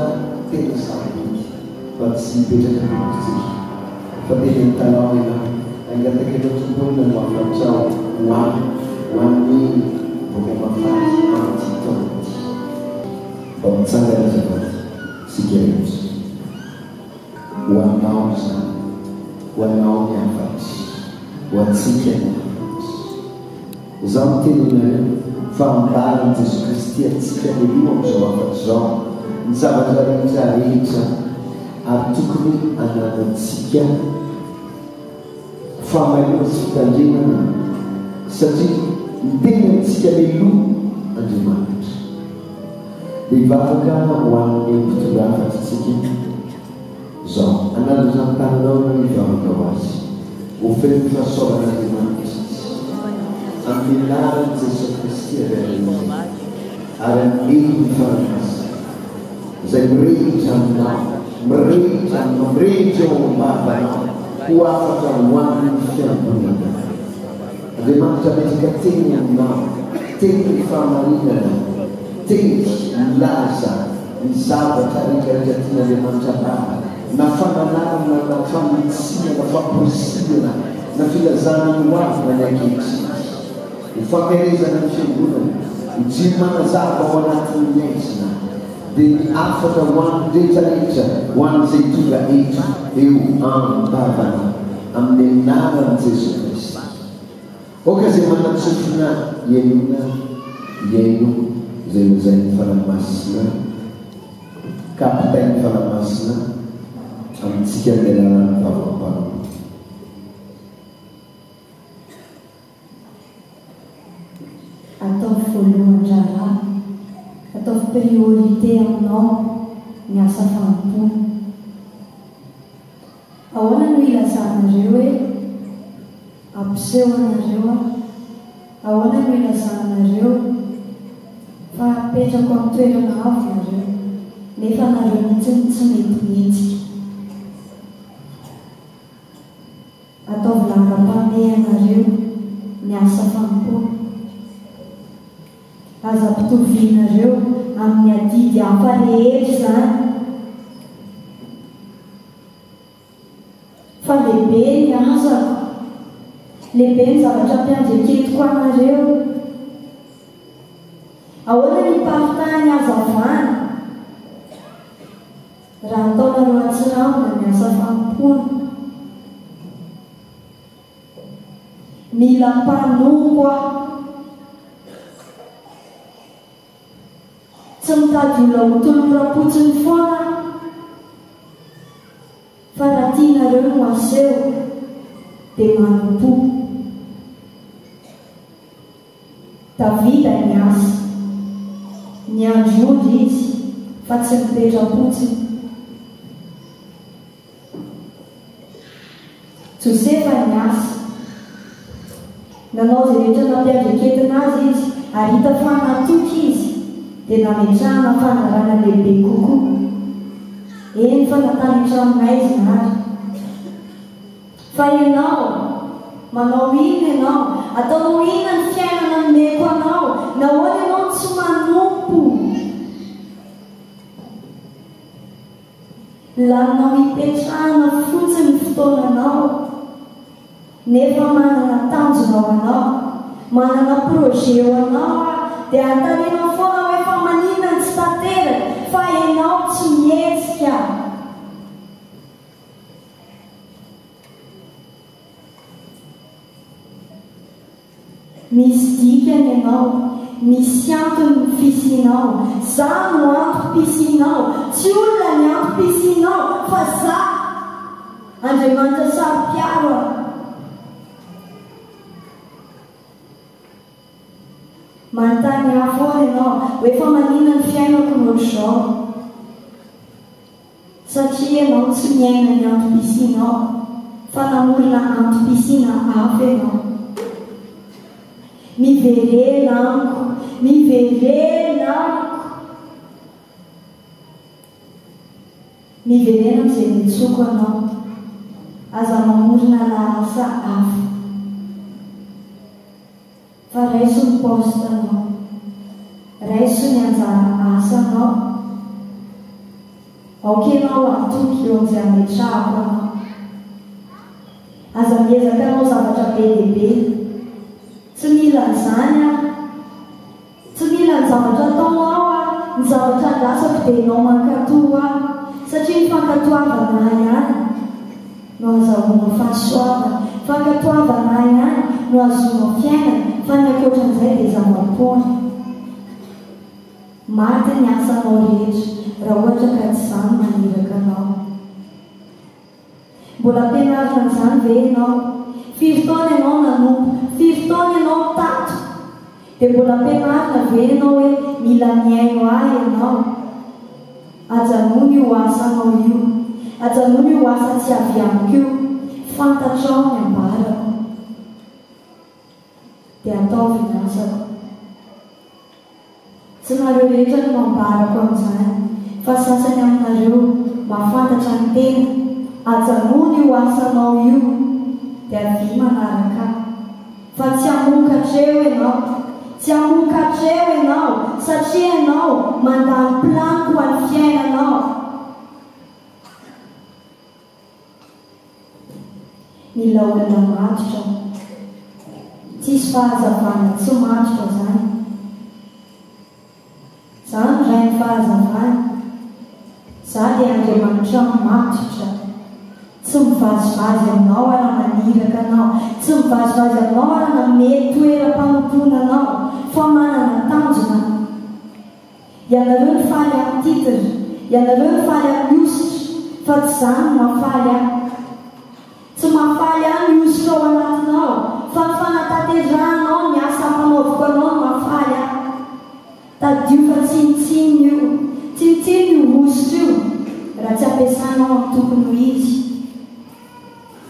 hafatra tena sarobidy mba tsy hipetraka tompoko-tsika fa tena mitalaho ianao hangataka anao Tompo inona no hafatrao ho ahy ho an'ny vaovao mahafaly amin'ity taona ity. Mba mitsangana azafady isika rehetra. Ho anao izany. Ho anao ny hafatra. Ho antsika ny hafatra. Izaho miteny aminareo fa ambaran'i Jesoa Kristy antsika mialoha amin'izao hafatra izao ny zavatra rehetra rehetra ary tokony hananantsika fahamailona sy fitandremana satria miteny amintsika mialoha Andriamanitra. Dia hivavaka ho an'ny mpitondra hafatra isika. Izao, hanandratra ny tananao ianao hivavaka ho azy. Ho feno ny fahasoavan'Andriamanitra izy. Amin'ny anaran'i Jesoa Kristy avy any Jerosalema, ary amin'ny herin'ny Fanahy Masina, izay mirehitra aminao, mirehitra aminao, mirehitra eo am-bavanao, ho afaka ho an'ny fiangonana. Andriamanitra hametraka teny aminao, tenin'ny fahamarinana, teny milaza ny zavatra rehetra rehetra tian'Andriamanitra ambara, na fananarana, na fanitsiana, na famporisihana, na filazana ny ho avy na ny ankehitriny. Ho fankaherezana ny Fiangonana, ho jiro manazava ao anatin'ny haizina, dia ny hafatra ho an'ny rehetra rehetra, ho an'izay tonga eto eo am-bavana, amin'ny anaran'i Jesoa Kristy. Aoka izay manan-tsofina hihainoana hihaino izay lazain'ny Fanahy Masina ka ampitain'ny Fanahy Masina amintsika amin'ny alalan'ny vavan'ny mpanompo. Ataovy voalohan-draharaha, ataovy priorité aminao ny asa fanompoana. Ahoana no ilazanareo hoe ampiseho anareo aho? Ahoana no ilazanareo fa apetrako amin'ny toerana avo nareo, nefa nareo mihitsy no tsy mety mihetsika? Ataovy laharam-pahamehanareo ny asa fanompoana. Aza ampitovianareo amin'ny adidy hafa rehetra izany. Fa lehibe ny asako, lehibe ny zavatra ampiandreketiko anareo. Ahoana ny hiparitahan'ny hazavana raha ataonareo an-tsirambina ny asa fanompoana? Mila mpanompo aho. Tsy mitady olona ho toloram-potsiny foana aho, fa raha tianareo no aseho dia manompoa. Davida niasa. Niandry ondry izy, fa tsy nipetra-potsiny. Josefa niasa. Nanao izay rehetra nampiandreketina azy izy, ary hita fa natoky izy, dia nametrahana fanarana lehibe kokoa. Eny fa na tany an-tranomaizina ary. Fa ianao, manao inona ianao? Ataonao inona ny fiainana nomeko anao? Nahoana ianao no tsy manompo? Laninao hipetrahana fotsiny ny fotoananao nefa manana tanjona ho anao, manana projet ho anao aho dia anontanianao foana hoe fa maninona no tsy tanteraka fa ianao tsy mihetsika. Misy dikany ianao, misy antony ny fisianao, za no antom-pisianao, tsy olona ny antom-pisianao fa za, Andriamanitra saro-piaro aho. Manontany ahy foana ianao hoe fa maninona ny fiainako no ohatr'izao? Satria ianao tsy miaina ny antom-pisianao, fa namorona antom-pisiana hafa ianao. Miverena amiko, miverena amiko. Miverena amin'izay nitsoko anao. Aza mamorona lahasa hafa. Fa raiso ny poste-nao. Raiso ny anjara asanao. Aoka ianao hatoky eo amin'izay ametrahako anao. Aza miezaka hanao zavatra be dia be. Tsy mila an'izany aho. Tsy mila ny zavatra ataonao aho, ny zavatra andrasako dia ianao mankatò ahy. Satria ny fankatoavana ahy ihany no ahazahoanao fahasoavana, fankatoavana ahy ihany no ahazoanao fiainana, fa ny ankoatran'izay dia zava-poana. Maty ny asanao rehetra raha ohatra ka tsy izaho no maniraka anao. Mbola ampianarina an'izany ve ianao? Firy taona ianao nanompo? Firy taona ianao tato? Dia mbola ampianarina ve ianao hoe mila mihaino ahy ianao? Ajanony io asanao io. Ajanony io asa tsy avy amiko io. Fantatrao ny ambarako. Dia ataovy ny asako. Tsy nareo rehetra no ambarako an'izany fa sasany aminareo mahafantatra ny tena, ajanony io asanao io dia avia manaraka ahy. Fa tsy hamokatra eo ianao, tsy hamokatra eo ianao satria ianao mandany planiko ho an'ny fiainanao. Mila olona matotra. Tsisy fahazavana tsy matotra zany. Za no rain'ny fahazavana. Za dia Andriamanitra matotra. Tsy mivazivazy aminao aho raha maniraka anao. Tsy mivazivazy aminao aho raha nanome toeram-panompoana anao. Fa manana tanjona aho. Ianareo no faly amin'ny titre, ianareo no faly amin'ny hosotra, fa tsy izany no mahafaly ahy. Tsy mahafaly ahy ny hosotra ao anatinao, fa ny fanatanterahanao ny asa ampanaoviko anao no mahafaly ahy. Tadidio fa tsinontsinona io, tsinontsinona io hosotra io, raha tsy ampiasanao amin'ny tokony ho izy.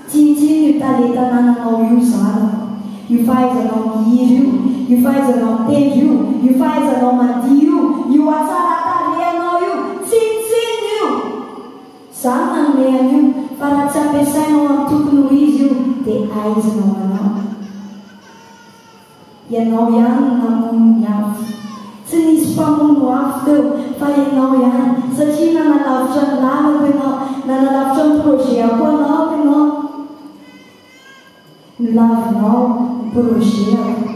Tsinontsinona io talenta anananao io zanako, io fahaizanao mihira io, io fahaizanao mitendry io, io fahaizanao mandihy io, io hatsaran-tarehanao io, tsinontsinona io! Za no nanome an'io, fa raha tsy ampiasainao amin'ny tokony ho izy io dia aizina ho anao. Ianao ihany no namono ny afo. Tsy nisy mpamono afo teo fa ianao ihany satria nanalavitra ny lalako ianao, nanalavitra ny projet-ako anao ianao. Nolavinao ny projet-ako.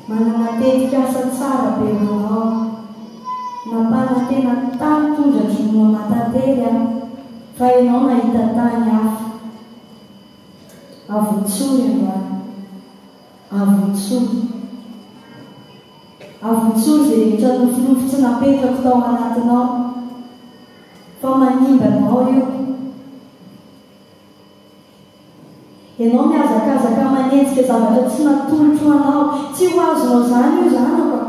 Manana tetikasa tsara be ho anao aho. Nampanantena tany tondra-dronono aman-tantely aho fa ianao nahita tany hafa. Avotsory androany. Avotsory. Avotsory izay rehetra nofinofy tsy napetrako tao anatinao. Fa manimba anao io. Ianao mihazakazaka manenjika zavatra tsy natolotro anao. Tsy ho azonao izany io zanako a.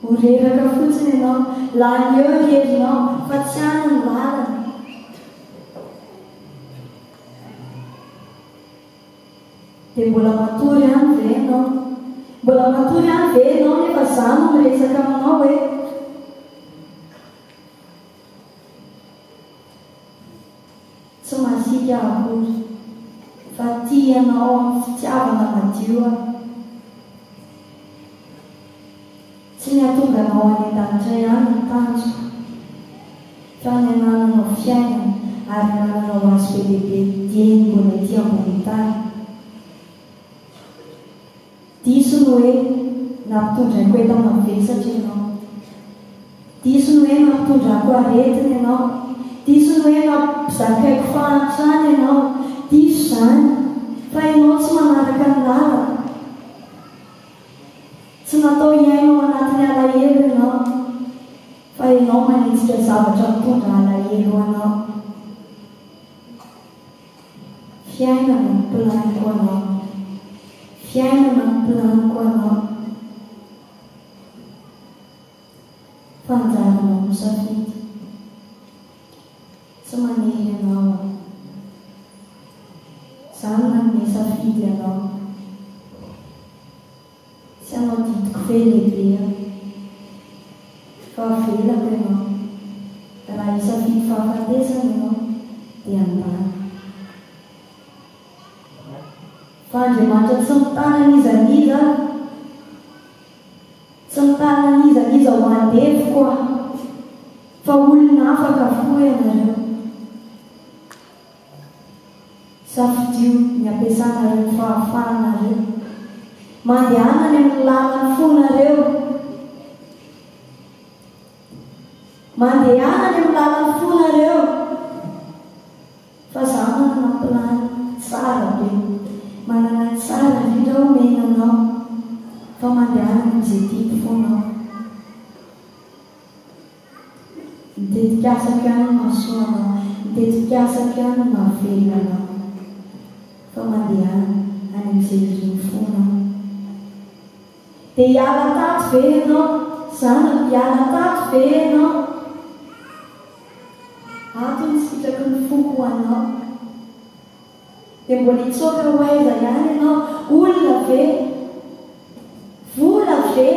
Ho reraka fotsiny ianao. Lany eo ny herinao, fa tsy any ny lalana. Dia mbola matory ihany ve ianao? Mbola matory ihany ve ianao nefa za no miresaka aminao e? Tsy masiaka aho akory, fa tia anao amin'ny fitiavana madio aho. Tsy ny hahatonga anao any an-danitra ihany no tanjoko, fa ny hanananao fiainana ary hanananao azy be dia be dieny mbola ety ambonin'ny tany. Diso ny hoe nampitondraiko enta-mavesatra ianao. Diso ny hoe nampitondrako aretina ianao. Diso ny hoe nampizakaiko fahantrana ianao. Diso izany, fa ianao tsy manaraka ny lalako. Tsy natao hiaina ao anatin'ny alahelo ianao, fa ianao manenjika zavatra mitondra alahelo ho anao. Fiainana no planiko anao. Fiainana no planiko anao. Fa anjaranao misafidy. Tsy manery anao aho. Za no nanome safidy anao. Tsy hanao didiko fe lehibe aho. Fa avelako ianao. Raha hisafidy fahafatesana ianao dia andany. Fa Andriamanitra tsy mitana an'iza n'iza. Tsy mitana an'iza n'iza. n'iza ho andevoko aho, fa olona afaka avokoa ianareo. Safidio ny hampiasanareo ny fahafahanareo. Mandehana any amin'ny lalan'ny fonareo. Mandehana any amin'ny lalan'ny fonareo. Fa za manana plan tsara be. Manana ny tsara indrindra aho omena anao. Fa mandehana any amin'izay tiako fonao. Ny tetikasako ihany no mahasoa anao, ny tetikasako ihany no mahavelona anao. Fa mandehana any amin'izay irin'ny fonao. Dia hiala tato ve ianao? Zanako, hiala tato ve ianao? Ato ny sitraky ny foko ho anao. Dia mbola hitsoaka ho aiza ihany ianao? Olona ve? Vola ve?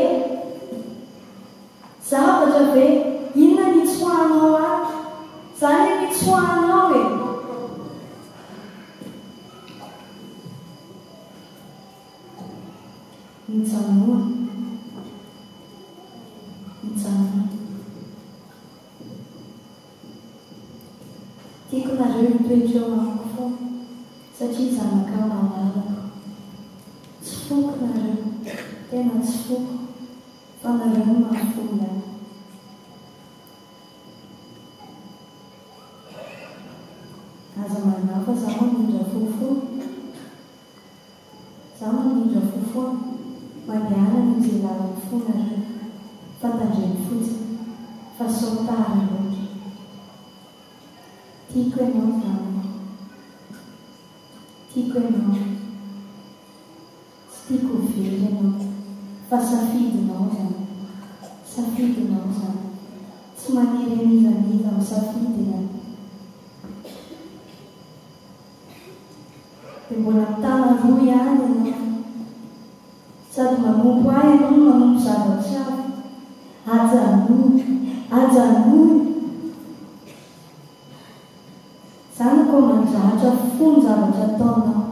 Zavatra ve? Inona ny hitsoahanao ato? Za anie no hitsoahanao e! Mijanona. Mijanona. Tiako nareo hitoetra eo amiko foana satria zanakao malalako. Tsy foko nareo, tena tsy foko fa nareo no mahafoy ahy. Aza manahy fa za mamindra fo foana. Za mamindra fo foana. Mandehana any amin'izay lalan'ny fo nareo fa tandremo fotsiny fa sao tara loatra. Tiako ianao zanako. Tiako ianao. Tsy tiako ho very ianao. Fa safidinao izany. Safidinao izany. Tsy manery an'iza n'iza amin'ny safidy ianao. Dia mbola mitana roa ihany ianao. Sady manompo ahy ianao no manompo zavatra hafa. Ajanony. Ajanony. Zanako ô mandratra fo ny zavatra ataonao.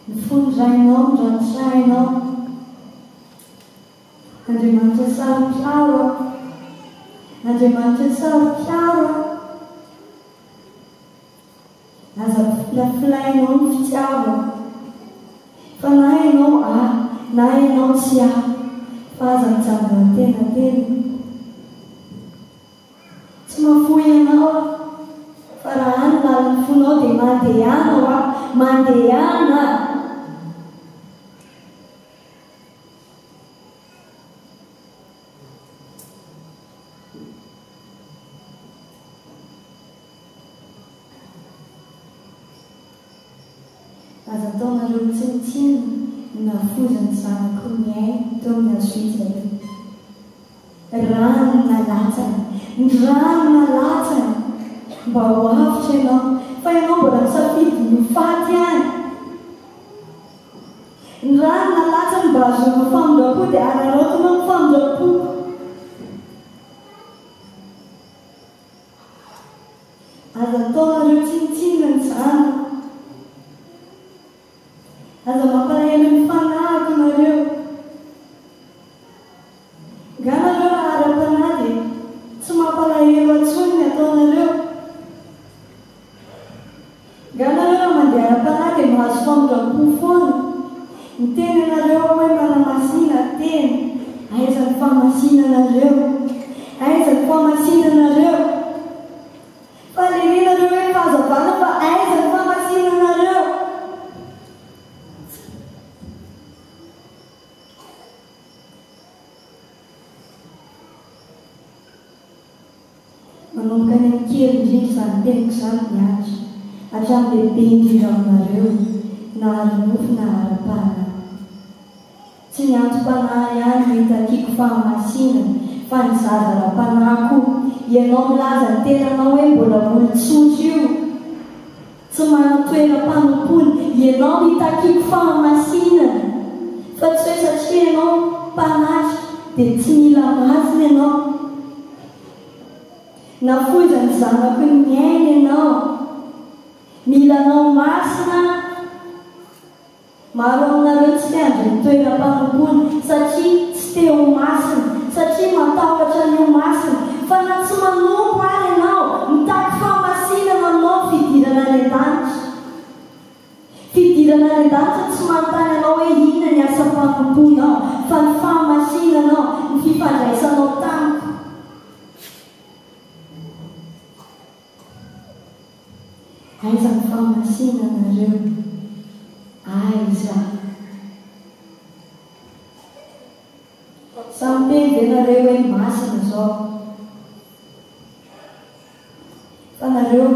Ny fon'ny rainao no ratrainao. Andriamanitra saro-piaro aho. Andriamanitra saro-piaro aho. Aza filafilainao ny fitiavako. Fa na ianao ahy na ianao tsy ahy. Fa aza mijanona antenantena. Tsy mahafoy anao aho. Fa raha any lalin'ny fonao dia mandehana hoa, mandehana! Aza ataonareo tsinontsinona ny nahafoizan'ny zanako ny ainy teo amin'ny hazofijaliana. Rano nalatsany, ny rano nalatsany mba ho avotra ianao, fa ianao mbola misafidy ny ho faty ihany. Ny rano nalatsany mba hahazoanao famindram-po dia araraotinao ny famindram-poko. Aza ataonareo tsinontsinona ny zanako. Aza mampalahelo ny fanahiko nareo. Nga nareo raha ara-panahy dia tsy mampalahelo intsony ny ataonareo? Nga nareo raha mandeha ara-panahy dia mahazo famindram-po foana? Miteny anareo aho hoe manamasina tena. Aiza ny fahamasinanareo? Aiza ny fahamasinanareo? Fanirianareo hoe fahazavana fa aiza ny fahamasinanareo? Manomboka any amin'ny kely indrindra izany teniko izany mihatra hatramin'ny lehibe indrindra aminareo, na ara-nofo na ara-panahy. Tsy ny antom-panahy ihany no itakiako fahamasinana fa ny zaza ara-panahy koa. Ianao milaza ny tenanao hoe mbola olon-tsotra io, tsy manan-toeram-panompoana, ianao no itakiako fahamasinana fa tsy hoe satria ianao mpanatrika dia tsy mila masina ianao. Nafoizan'ny zanako ny ainy ianao. Mila anao masina aho. Maro aminareo tsy te handray toeram-panompoana satria tsy te ho. masina, satria matahotra ny ho masina. Fa na tsy manompo ary ianao, mitaky fahamasinana aminao ny fidirana any an-danitra. Fidirana any an-danitra tsy manontany anao hoe inona ny asam-panompoanao, fa ny fahamasinanao, ny fifandraisanao tamiko. Aiza ny fahamasinanareo? Aiza? Samy miteny ve nareo hoe masina zao? Fa nareo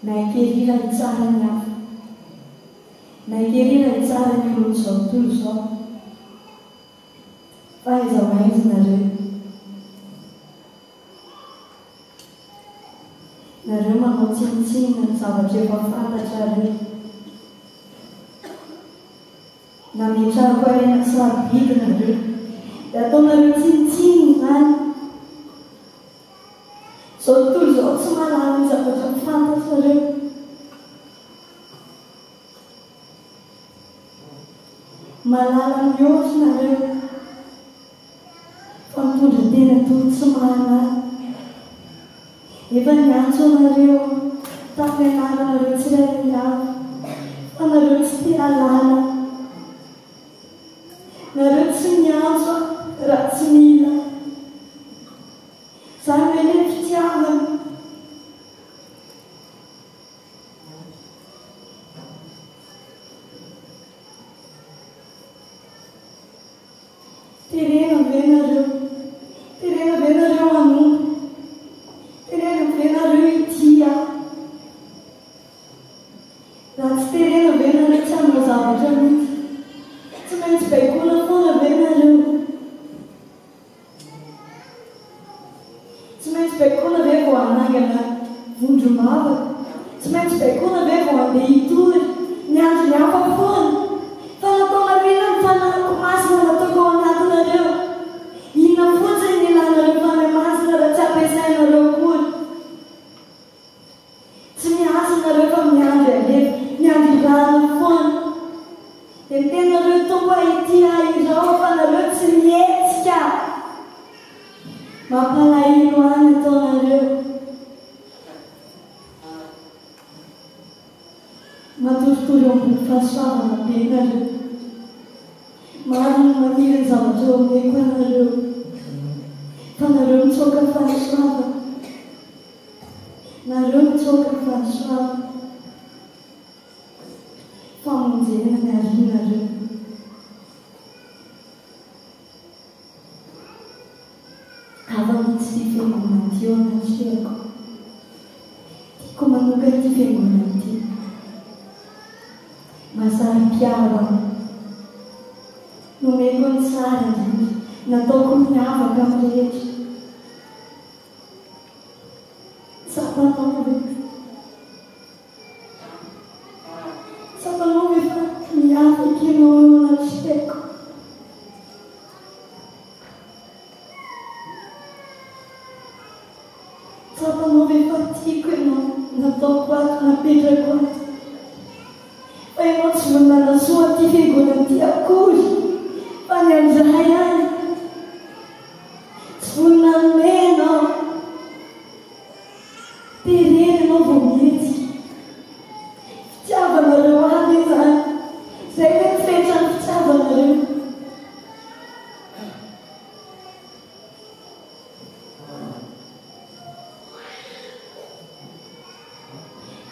nainkerira hitsara ny hafa. Nainkerira hitsara ny olon'izao tontolo izao. Fa aiza ho aiza nareo? Nareo manao tsinontsinona ny zavatra efa fantatrareo. Nametrahako harena sarobidy nareo. Dia ataonareo tsinontsinona izany. Izao tontolo izao tsy mahalala ny zavatra fantatrareo. Mahalala mihoatra nareo. Fa mitondra tena toy ny tsy mahalala. Efa niantso anareo aho tamin'ny anaranareo tsirairay avy, fa nareo tsy te hahalala. Nareo tsy miantso aho raha tsy mila. Izany ve ilay fitiavana? Terena ve nareo? Terena ve nareo hanompo? Terena ve nareo hitia ahy? Raha tsy terena ve nareo tsy hanao zavatra mihitsy? Tsy maintsy baikoina foana ve nareo? Tsy maintsy baikoina ve vao hanangana vondrom-bavaka? Tsy maintsy baikoina ve vao handeha hitory? Miandry ny hafa foana? Fa nataonareo inona ny Fanahiko Masina nataoko ao anatinareo? Inona fotsiny ny ilanareo Fanahy Masina raha tsy ampiasainareo akory? Tsy miasa nareo fa miandry alefa, miandry rariny foana. Dia miteny nareo Tompo a ity ahy irao fa nareo tsy mihetsika. Mampalahelo ahy ny ataonareo. Matoritory eo ambony fahasoavana be nareo. Maro no maniry ny zavatra omeko anareo. Fa nareo mitsoaka fahasoavana. Nareo mitsoaka fahasoavana, famonjena ny arinareo. Hafa mihitsy ity fiangonana ity eo anatrehako. Tiako manokana ity fiangonana ity. Mahasaro-piaro ahy. Nomeko ny tsara indrindra. Nataoko miavaka amin'ny rehetra. Tsapanao ve? Tsapanao ve fa miavaka ianao eo anatrehako? Tsapanao ve fa tiako ianao, nataoko ato, napetrako ato? Fa ianao tsy mbola nanasoa an'ity fiangonana ity akory, fa ny an'Izahay ihany. Tsy vonona hanome ianao. Terena ianao vao mihetsika. Fitiavanareo ahy ve izany? Izay ve ny fetran'ny fitiavanareo?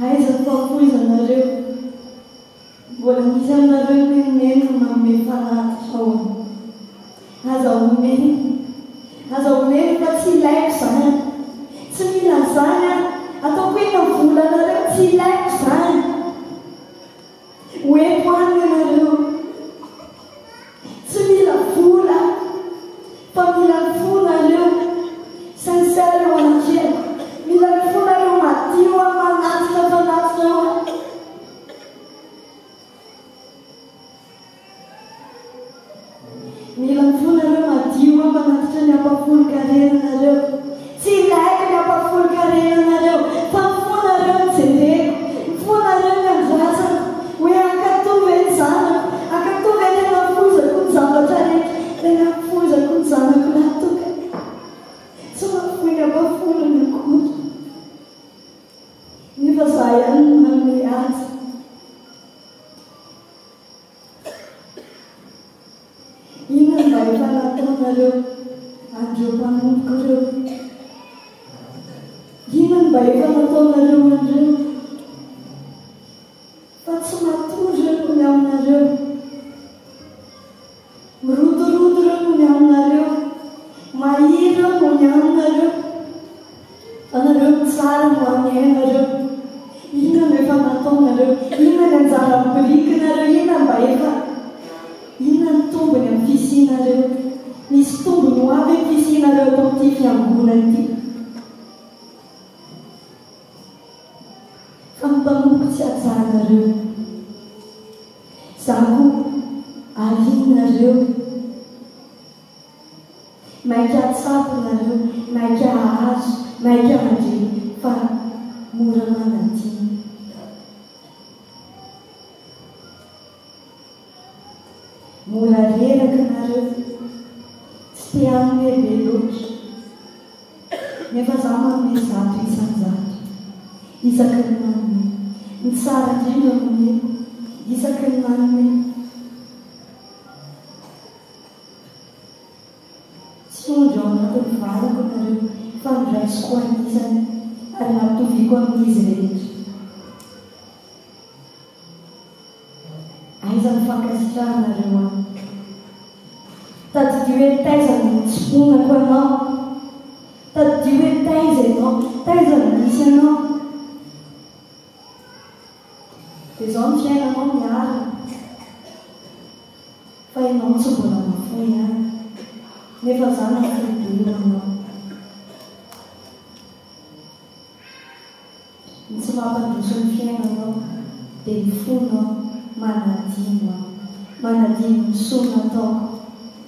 Aiza ny fahafoizanareo? Mbola misy aminareo mimenomenona manome fanatitra ao an. Aza omena. Aza omena fa tsy ilaiko izany. Tsy mila an'izany aho. Ataoko inona ny volanareo? Tsy ilaiko izany. Ho eto aminy ianareo. Tsy mila vola fa mila ny fonareo sincère eo anatrehako. Mila ny fonareo madio aho manatitra fanatitra eo aho. Mila ny fonareo madio aho manatitra ny ampahafolon-karenanareo. Tsy ilaiko ny ampahafolon-karenanareo fa ny fonareo no jereko. zanako lahy tokana, tsy mahafoy ny ampahafolony akory. Nefa za ihany no manome azy. Inona no mba efa nataonareo an'ireo mpanompoko ireo? Inona no mba efa nataonareo an'ireo? Fa tsy matory ireo noho ny aminareo. Mirotoroto ireo noho ny aminareo. Mahiry ireo noho ny aminareo. Fa nareo mitsara no amin'ny ainareo. Inona no efa nataonareo? Inona ny anjara birikinareo? Inona mba efa Inona ny tombony amin'ny fisianareo? Misy tombony ho ahy ve ny fisianareo ato amin'ity fiangonana ity? Fa ny mpanompoko tsy hajanareo. Za koa arianareo. Maika hahatsapa nareo, maika hahazo, maika handre fa mora manadino. Mora reraka nareo, tsy te hanome be loatra. Nefa za manome 100%, isaky ny manome. Ny tsara indrindra no omeko, isaky ny manome. Tsy ondry ao anatin'ny valako nareo fa noraisiko ho anisany ary nampitoviako amin'izy rehetra. Aiza ny fankasitrahanareo ahy? Tadidio hoe taiza no nitsimponako anao. Tadidio hoe taiza ianao, taiza no nisy anao. Dia izao ny fiainanao miarina. Fa ianao tsy mbola nafoy ahy. Nefa izaho nafoy be ho anao. Ny tsy mampandroso ny fiainanao dia ny fonao manadino ahy. Manadino ny soa nataoko.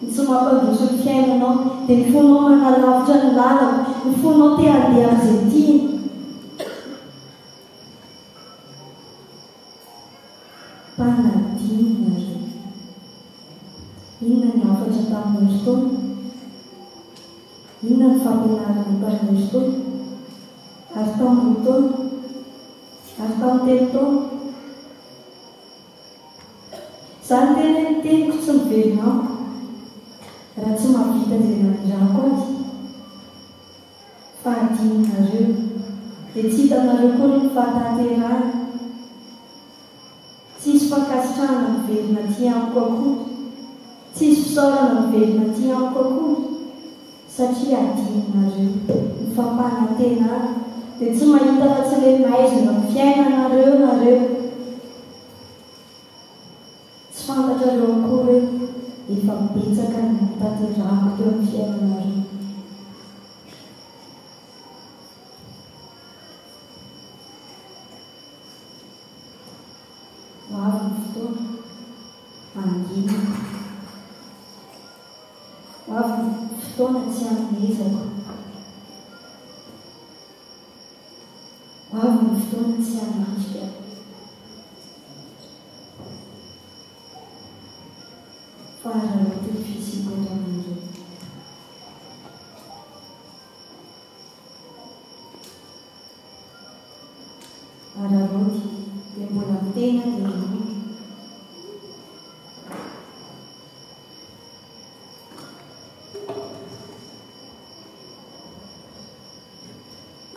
Ny tsy mampandroso ny fiainanao dia ny fonao manalavitra ny lalako, ny fonao te handeha amin'izay tiany. Mpanadino nareo. Inona ny hafatra tamin'ny herintaona? Inona ny fampianarana tamin'ny herintaona? Ary tamin'ny roa taona? Ary tamin'ny telo taona? Izaho niteny hoe ny teniko tsy miverina amiko raha tsy mahavita izay nanirahako azy. Fa adinonareo, dia tsy hitanareo akory ny fahatanterahany. Tsy hisy fankasitrahana miverina aty amiko akory, tsy hisy fisaorana miverina aty amiko akory, satria adinonareo ny fampanantenana, dia tsy mahita afa-tsy ilay maizina amin'ny fiainanareo nareo. Tsy fantatrareo akory hoe efa betsaka ny notanterahako teo amin'ny fiainanareo. Ho avy ny fotoana hanginako. Ho avy ny fotoana tsy hanomezako. Ho avy ny fotoana tsy hanatrika. Fa araraoty ny fisiako eto aminareo. Araraoty dia mbola miteny aho dia henoiko.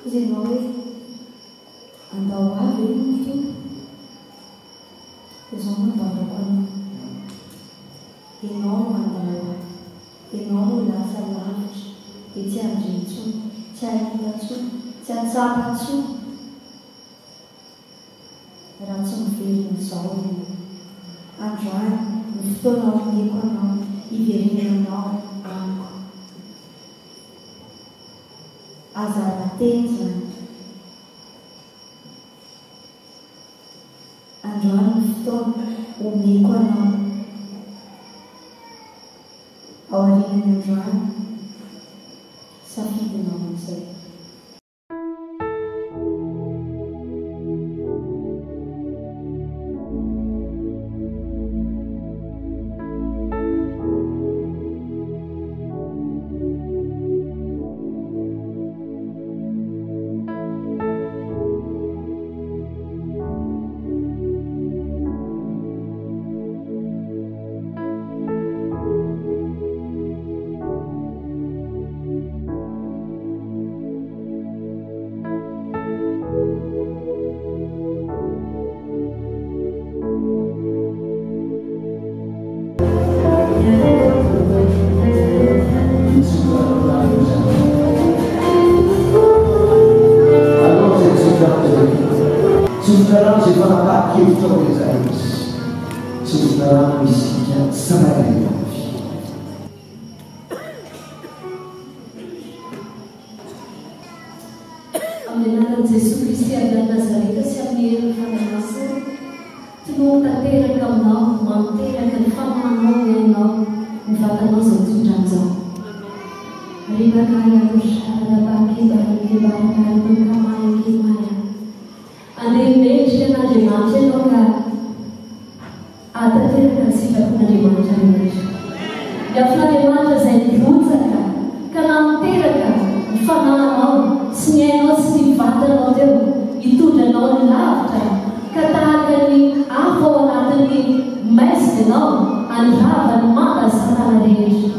Hoy ianao hoe, Andao ahy ve hono Tompo? Izao no ambarako anao, Ianao no mandao ahy, ianao no lasa lavitra, dia tsy handre intsony, tsy hahita intsony, tsy hahatsapa intsony, raha tsy miverina izao ianao. Androany no fotoana omeko anao hiverenanao amiko. Aza ara-teny izany. Androany ny fotoana omeko anao. Aorian'ny androany, safidinao amin'izay. fanapahan-kevitra ao izay. Tsofina rano isika tsirairay avy. Amin'ny anaran'i Jesoa Kristy avy any Nazareta sy amin'ny herin'ny Fanahy Masina, tonony tanteraka aminao, manteraka ny fanahinao ny ainao, ny vatanao izao tsodrano izao. Andeha mendrika an'Andriamanitra ianao ka hahatanteraka ny sitrapon'Andriamanitra rehetra. Ny afon'Andriamanitra izay nirotsaka ka nanteraka ny fanahinao sy ny ainao sy ny vatanao teo hitondra anao lavitra ka tahaka ny afo ao anatin'ny maizina ianao handrava ny manda ny satana rehetra.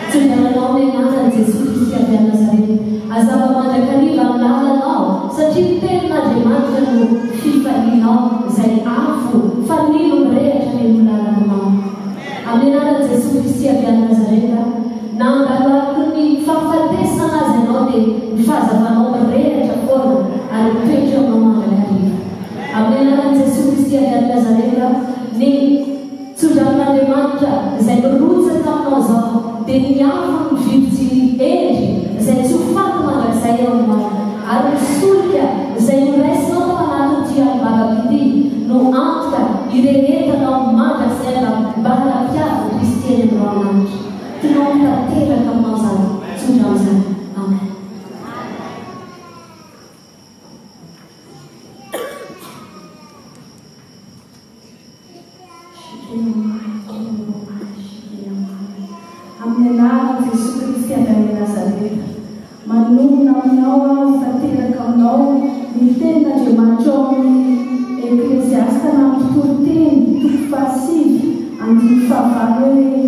Tsodrano amin'ny anaran'i Jesoa Kristy avy any Nazareta. Hazava mandrakariva ny lalanao, satria ny Tenin'Andriamanitra no fifalianao, izay afo fanilo mirehatra mialoha lalana anao. Amin'ny anaran'i Jesoa Kristy avy any Nazareta, na handalo aloky ny fahafatesana aza ianao dia ny fahazavanao mirehatra foana ary mitoetra eo aminao mandrakariva. Amin'ny anaran'i Jesoa Kristy avy any Nazareta, ny. Tsodranon'Andriamanitra izay mirotsaka aminao izao dia ny afon'ny virjiny hendry izay tsy ho faty mandrakizay eo aminao, ary ny solika izay noraisinao tao anatin'ity alim-bavaka ity no antoka hirehetanao mandrakizay mba hanam-piavin'i Kristy eny amin'ny rahon'lanitra. Tonony tanteraka aminao izany tsodrano izany. Amen. Amin'ny anaran'i Jesoa Kristy avy any Nazareta, manonona aminao aho fa teraka aminao ny tenin'Andriamanitra ao amin'ny Ekleziasta na Mpitoriteny toko fahasivy andininy fahavalo hoe,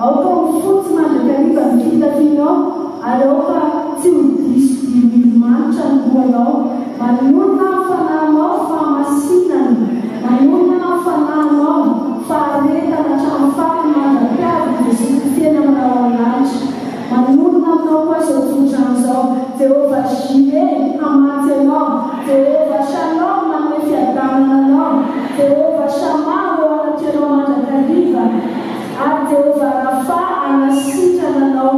Aoka ho fotsy mandrakariva ny fitafianao ary aoka tsy ho diso diloilo manitra ny lohanao. Manonona ny fanahinao fahamasinana, manonona ny fanahinao faharetana hatramin'ny farany mandra-piavin'i Jesoa Kristy eny amin'ny rahona lanitra. Manonona aminao koa izao tsodrano izao, Jehovah Jireh hamatsy anao, Jehovah Shalom manome fiadanana anao, Jehovah Shammah ho eo anatrehanao mandrakariva, ary Jehovah Rapha hanasitrana anao,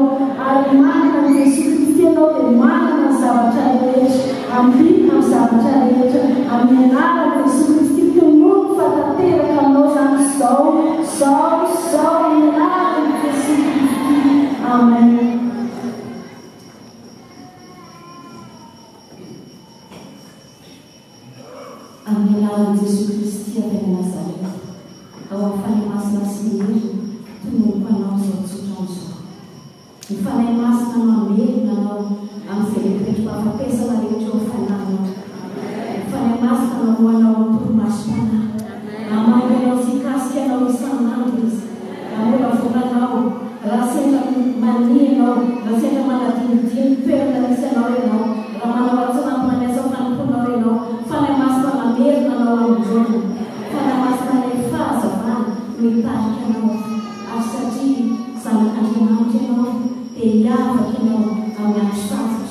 ary manana an'i Jesoa Kristy ianao dia manana ny zavatra rehetra, ambinina amin'ny zavatra rehetra, amin'ny anaran'i Jesoa Kristy tononiko fa tanteraka aminao izany izao, izao, izao, amin'ny anaran'i Jesoa Kristy, Amen. Amin'ny anaran'i Jesoa Kristy avy any Nazareta, ao amin'ny Fanahy Masina sy ny heriny, tononiko anao izao tsodrano izao. Ny Fanahy Masina mamelona anao amin'izay mety reto-pahafatesana rehetra eo amin'ny fanahinao. Ny Fanahy Masina mamoha anao amin'ny torimasom-panahy. Hamangy anao sy hikasika anao isan'andro Izy. Hamolavola anao raha sendra mania ianao, raha sendra manadinodino ny toerana misy anao ianao, raha manao atsirambina ny asa fanompoanao ianao. Fanahy Masina mamerina anao amin'ny laoniny. Fanahy Masina ilay fahazavana no hitarika anao. Ary satria zanak'Andriamanitra ianao dia hiavaka ianao amin'ny andro sarotra.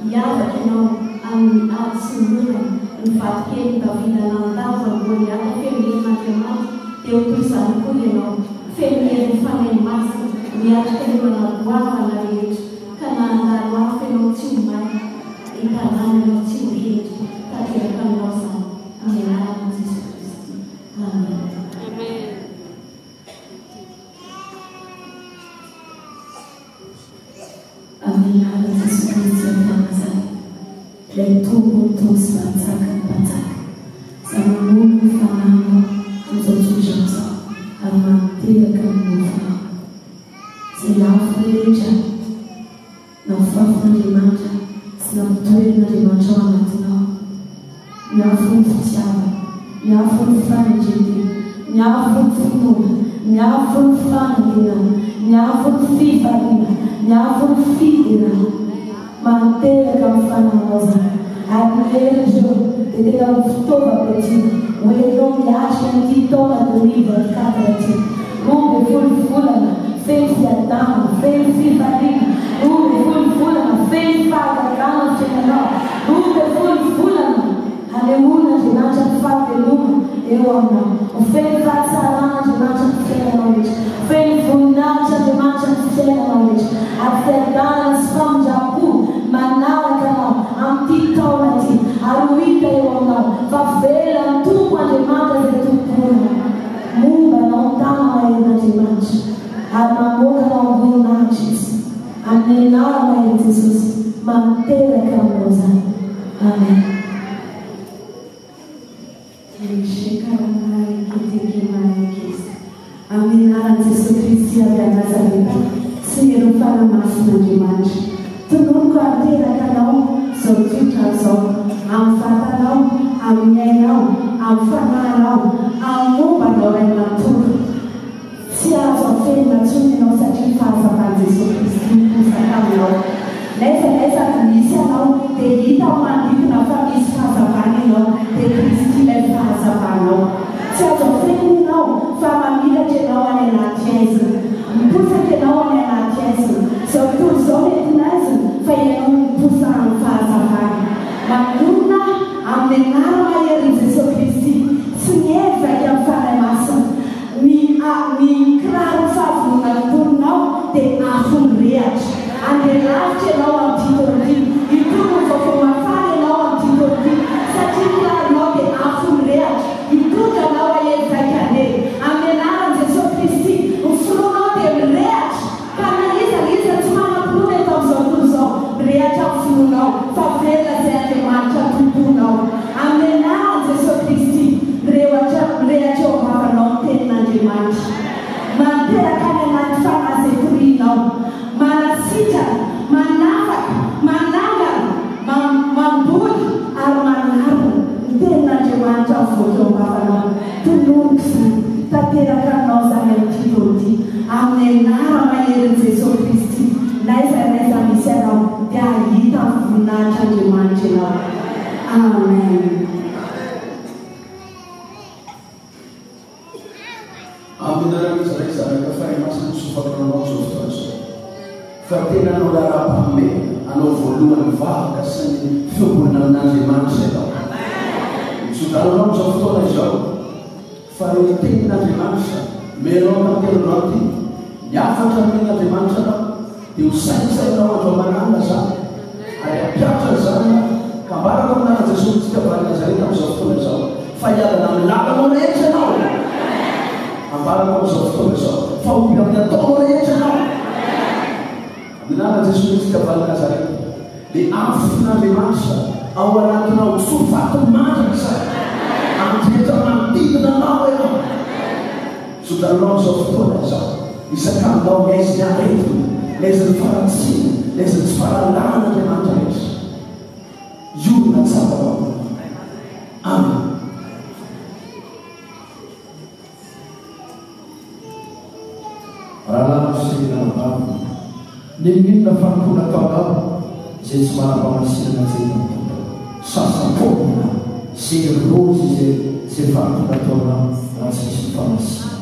Hiavaka ianao amin'ny ady sy ny olana, ny vatokelin'i Davida nandavo an'i Goliata feno herin'Andriamanitra, dia ho toy izany koa ianao, feno herin'ny Fanahy Masina, miatrika ny olana goavana rehetra, ka na handalo afo ianao tsy ho may, hitanana ianao tsy ho hendry, tanteraka aminao izany, amin'ny anaran'i Jesoa Kristy. Amena. Amin'ny anaran'i Jesoa Kristy avy any Nazareta, ilay Tompon'ny Tompo sy Mpanjakan'ny Mpanjaka, izay mamono ny fanahinao amin'izao toetrandro izao ary maninteraka ny nofonao, izay afo rehetra nafafin'Andriamanitra sy nampitoeran'Andriamanitra ao anatinao, ny afon'ny fitiavana, ny afon'ny fanendrentena, ny afon'ny finoana, ny afon'ny fanantenana, ny afon'ny fifaliana, ny afon'ny fiderana. Maninteraka amin'ny fanahinao izany. Ary ny herin'ireo dia tena ho fitaovam-piadiana ho entinao miatrika an'ity taona 2024 ity. 12 volana feno fiadanana, feno fifaliana, 12 volana feno fahagagana ny fiainanao, 12 volana hanehoan'Andriamanitra ny fahavelomana. aminao. Ho feno fahatsaran'Andriamanitra ny fiainanao rehetra. Ho feno voninahitr'Andriamanitra ny fiainanao rehetra. Ary fiadanana sy famindram-po manaraka anao amin'ity taona ity. Ary ho hita eo aminao fa velona ny Tompo Andriamanitra izay tompoina. Momba anao ny tana-maherin'Andriamanitra. Ary mamoaka anao am-boninahitra Izy. Amin'ny anarana i Jesosy maninteraka aminao izany. Amen. Amin'ny anaran'i Jesoa Kristy avy any Nazareta sy ny herin'ny Fanahy Masin'Andriamanitra, tononiko haninteraka anao izao tsotra izao, amin'ny vatanao, amin'ny ainao, amin'ny fanahinao, amin'ny momba anao ray manontolo. Tsy azo afenina intsony ianao satria ny fahazavan'i Jesoa Kristy miposaka aminao. N'aiza n'aiza misy anao dia hita amin'ny manodidina fa misy fahazavana ianao dia Kristy ilay fahazavanao. Tsy azo afenina ianao fa mamiratra ianao any anaty haizina. Miposaka ianao any anaty haizina. Izao tontolo izao mety haizina fa ianao no miposahan'ny fahazavana. Manonona amin'ny anara-maherin'i Jesoa Kristy sy ny hery vaika amin'ny Fanahy Masina. Ny a ny kiraro fahavonona ny toronao dia afo mirehatra. Andeha lavitra ianao amin'ity taona ity. Hitory ny vaovao mahafaly ianao amin'ity taona ity. Satria ny kiraronao dia afo mirehatra. Hitondra anao hahery vaika handeha. Amin'ny anaran'i Jesoa Kristy, ny finoanao dia mirehatra. Ka na iza na iza tsy manam-pinoana eto amin'izao tontolo izao, mirehatra ny finoanao fa velona izay Andriamanitra Tomponao. Amin'ny anaran'i Jesoa Kristy, mirehatra mirehatra eo am-bavanao ny tenin'Andriamanitra. Manteraka any anaty fanahy izay torianao. Manasitrana, manafaka, manangana, mamboly ary manarina ny tenin'Andriamanitra mivoaka eo am-bavanao. Tononiko izany, tanteraka aminao izany amin'ity taona ity, amin'ny anara-maherin'i Jesoa Kristy, n'aiza n'aiza misy anao dia hahita ny voninahitr'Andriamanitra ianao. Amen. Amin'ny anaran'izy Ray, Zanaka, Fanahy Masina no sofako anao amin'izao fotoana izao. Fa tena hanao laharam-pahamehana, hanao voalohany vavaka sy ny fiombonana amin'Andriamanitra ianao. Mitsodrano anao amin'izao fotoana izao fa ireo tenin'Andriamanitra omenao tamin'ity androany ity, ny hafatra nomen'Andriamanitra anao, dia ho saintsainao andro aman'alina izany, ary hampiatra izany ianao, ka ambarako amin'ny anaran'i Jesoa Kristy avy any Nazareta amin'izao fotoana izao, fa hiadana amin'ny lalanao rehetra ianao. Ambarako amin'izao fotoana izao, fa homby amin'ny ataonao rehetra ianao. Amin'ny anaran'i Jesoa Kristy avy any Nazareta, dia afon'Andriamanitra ao anatinao, tsy ho faty mandrakizay, amin'ny rehetra manodidina anao ianao. Tso-dranonao amin'izao fotoana izao, isak'andao ny aizin'ny aretina, ny aizin'ny faharatsiana, ny aizin'ny tsy fahalalana Andriamanitra rehetra. Hiorina tsara ao aminao. Amen. Rahalahy sy anabavy, n'inon'inona fanompoana ataonao izay tsy manam-pahamasinana tsy eto amin'ny Tompo, sasa-pôna zéro izay izay fanompoana ataonao raha tsy misy ny fahamasinana.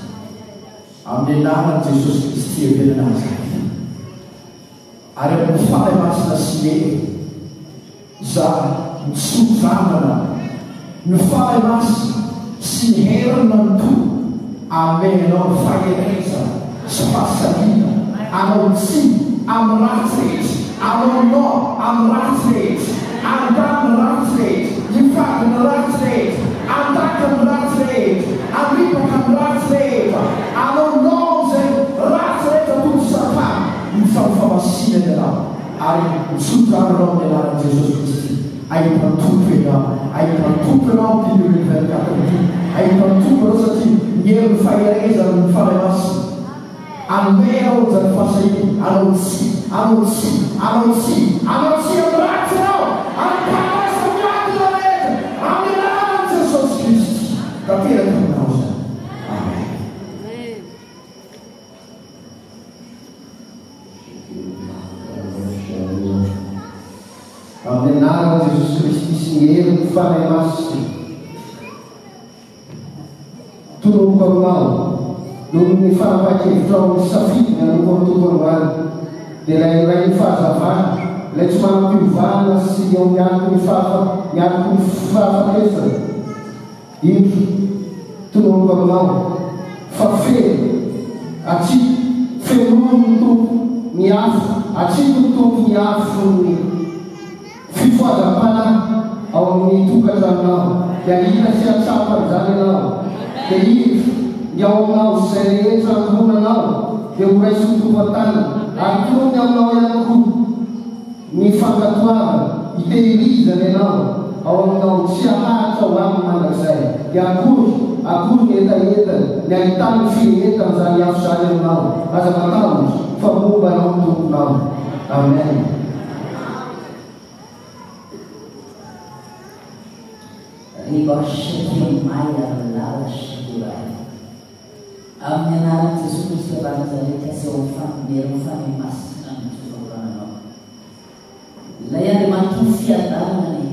Amin'ny anaran'i Jesosy Kristy avy any Nazareta, ary amin'ny Fanahy Masina sy hery, za mitso-dranana ny Fanahy Masina sy ny heriny manontolo hanome anao ny faherezana sy fahasahiana hanao tsia amin'ny ratsy rehetra, hanao non amin'ny ratsy rehetra, handà ny ratsy rehetra, hifady ny ratsy rehetra, handaka ny ratsy rehetra, handripaka ny ratsy rehetra, hanao non amin'izay ratsy rehetra toy ny Satana, ny fahafamasinana ianao. Ary mitsodrano anao amin'ny anaran'i Jesosy Kristy. Ahita ny Tompo ianao. Ahita ny Tompo ianao amin'ity 2024 ity. Ahita ny Tompo ianao satria ny herin'ny faherezany ny Fanahy Masina. Hanome anao izany fahasahiana hanao tsia, hanao tsia, hanao tsia, hanao tsia amin'ny ratsy ianao. Hankahalasa ny adina rehetra amin'ny anaran'i Jesosy Kristy. Tanteraka aminao izany. Amen. Amin'ny anaran'i Jesosy Kristy sy ny herin'ny Fanahy Masina, tononiko aminao, noho ny fanapahan-kevitrao nisafidy ny hanompo an'ny Tompo androany, dia ilay Rain'ny fahazavana, ilay tsy manam-piovana sy eo amin'ny aloky ny fahafa, ny aloky ny fahafatesana. Indro. Tononiko aminao fa feno, atsipy, fenoin'ny Tompo ny afo, atsipin'ny Tompo ny afon'ny fifohazam-panahy ao amin'ny tokantranonao, dia hahita sy hahatsapa an'izany ianao. Dia indro, ny ao aminao sy izay rehetra ankohonanao dia horaisin'ny Tompo an-tanana, ary tononiny aminao ihany koa. Ny fankatoavana, hitehirizana ianao ao aminao tsy haharitra ho aminy mandrakizay, dia akory, akory ny hetahetany, ny hahitany ny firehetany izany afo izany aminao, aza matahotra, fa momba anao ny Tomponao. Amen. Riba Shekinah Maya Lala Shekinah. Amin'ny anaran'i Jesoa Kristy avy any Nazareta sy ao amin'ny fanomezan'ny Fanahy Masina ny fifamorananao. Ilay Andriamanitry ny fiadanana anie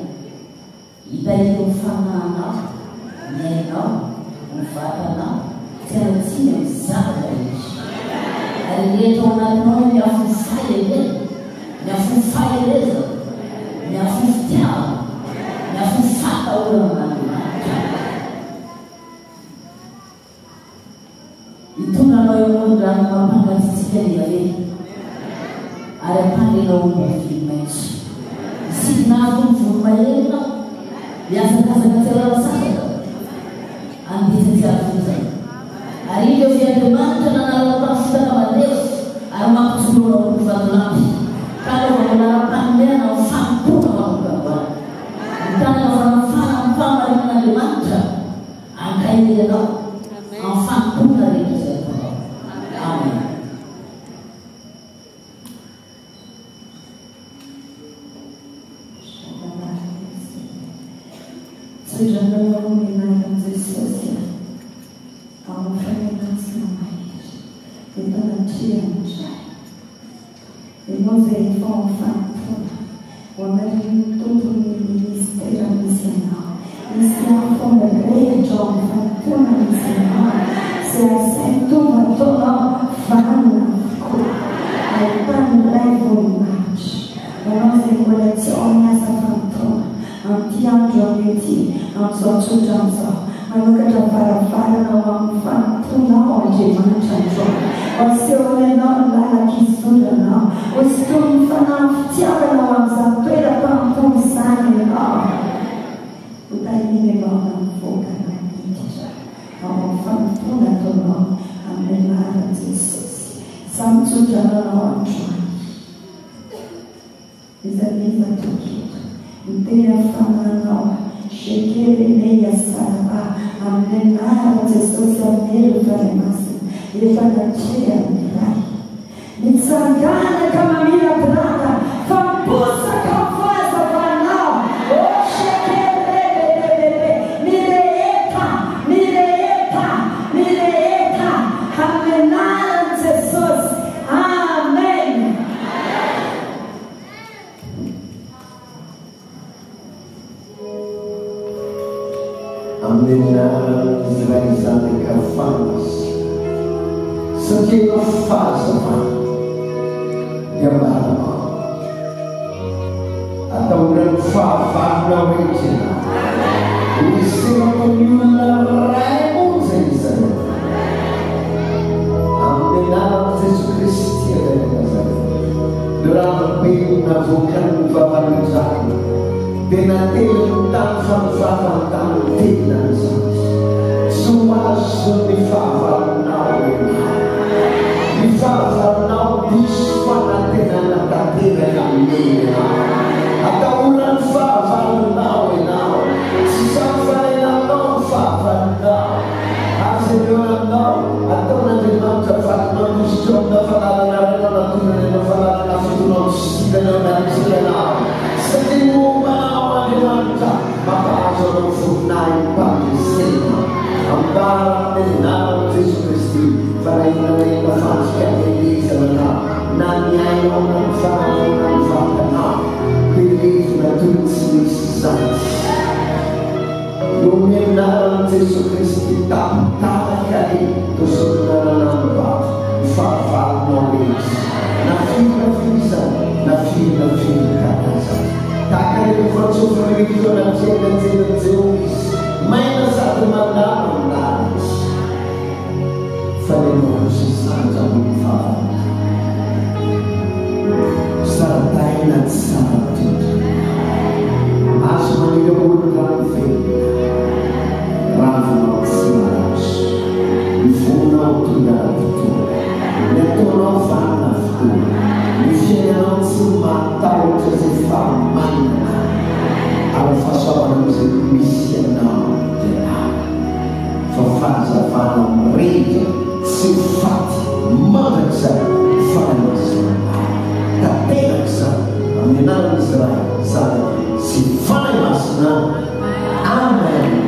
hitahiry ny fanahinao, ny ainao, ny vatanao, tsy hanan-tsiny amin'ny zavatra rehetra. Ary rehetra ao anatinao anie ny afon'ny fahendrena, ny afon'ny faherezana, ny afon'ny fitiavana, ny afon'ny fahatahorana an'Andriamanitra. Hitondra anao eo amoron-drano mampangatsiatsiaka ny Yaveh, ary hampandre anao ambony vily maitso. Hisidina avo toy ny voromahery ianao, hihazakazaka tsy halala sasatra, handeha tsy hahavozana. Ary indro Yaveh Andriamanitra nanala anao tamin'ny fitaka mandevy ary mampijoro anao ambony vatolampy, ka hanaovanao laharam-panonerana amin'ny fanompoana manomboka androany. Ny tanana fanafana amin'ny fahamarinan'Andriamanitra ankahery anao amin'ny fanompoana rehetra izay ataonao. Amen. Tsodrano amin'ny anaran'i Jesosy aho, ao amin'ny Fanahy Masina mahery, eto anatrehan'ny Ray. Ianao izay efa ao amin'ny fanompoana, ho amarinin'ny Tompo ny ministera misy anao. Misy afo mirehitra ao amin'ny fanompoana misy anao, izay asain'ny Tompo ataonao vanona avokoa. Ahitan'ny Ray voninahitra. Ho anao izay mbola tsy ao amin'ny asa fanompoana, amin'ity andro anio ity, amin'izao tsodrano izao, Hanokatra varavarana ho amin'ny fanompoanao Andriamanitra androany. Ho asehony anao ny lalan-kizoranao. Ho sintomin'ny fanahin'ny fitiavana ho amin'izany toeram-panompoana izany ianao. Ho tahiana ianao na mivoaka na miditra ao amin'ny fanompoana ataonao amin'ny anaran'i Jesosy. Izaho mitsodrano anao androany. Iza n'iza toky eto. Miteny amin'ny fanahinao aho. Shekerene Yasaraba, amin'ny anaran'i Jesosy amin'ny herin'ny Fanahy Masina, efa natrehan'ny Ray. Mitsangàna ka mamirapirata, fa miposaka ny fahazavanao. Oh Shekerebebebebe, mireheta, mireheta, mireheta, amin'ny anaran'i Jesosy. Amen. Amin'ny anaran'izy Ray Zanaka Fanahy Masina, satria Ianao fahazavana, dia ambarako, atahoran'ny fahavalonao rehetra Ianao, ho esorako ny olona iray monja izy ireo. Amin'ny anaran'i Jesoa Kristy avy any Nazareta, ny rano be navoakan'ny vavan'Izany dia natelin'ny tany fa ny vavan'ny tany tenany izany. Tsy ho azon'ny fahavalonao ianao. Ny fahavalonao diso fanantenana tanteraka aminy ianao. Atahoran'ny fahavalonao ianao. Tsy samy fanenanao ny fahavalonao. Aza mihaona aminao, ataon'Andriamanitra vaky mandositra ao amina falalana iray no anatonany anao falalana fitonao tsy sitrana eo anatrehanao, satria momba anao Andriamanitra mampahazo anao voninahim-pandresena. Ambara amin'ny anaran'i Jesoa Kristy fa na inona na inona fandrika anelezana anao, na ny ainao na ny fanahinao na ny vatanao, dia levona toy ny tsy misy izany. Noho ny anaran'i Jesoa Kristy tapitapaka ny tosoronanana ny vato ny fahavalonao rehetra, na firy na firy isany, na firy na firy karazany. Tahaka ireny fantsofina ireny eo anatrehan'ny anjelin'i Jehovah izy, maina sady mandalo ny lalana. Aina tsara toetra. Azo maniry amoron'ny rano velona. Ravinao tsy maratra. Ny voninao tonga ara-potoana. Ny ataonao vanona avokoa. Ny fiainanao tsy matahotra izay fahamainana. Ary ny fahasoavana amin'izay misy anao dia avy. Fa fahazavana mirehitra tsy ho faty mandrakizay Fanahy Masina ary tanteraka izany amin'ny anaran'Izy Ray, Zanaka sy Fanahy Masina. Amen.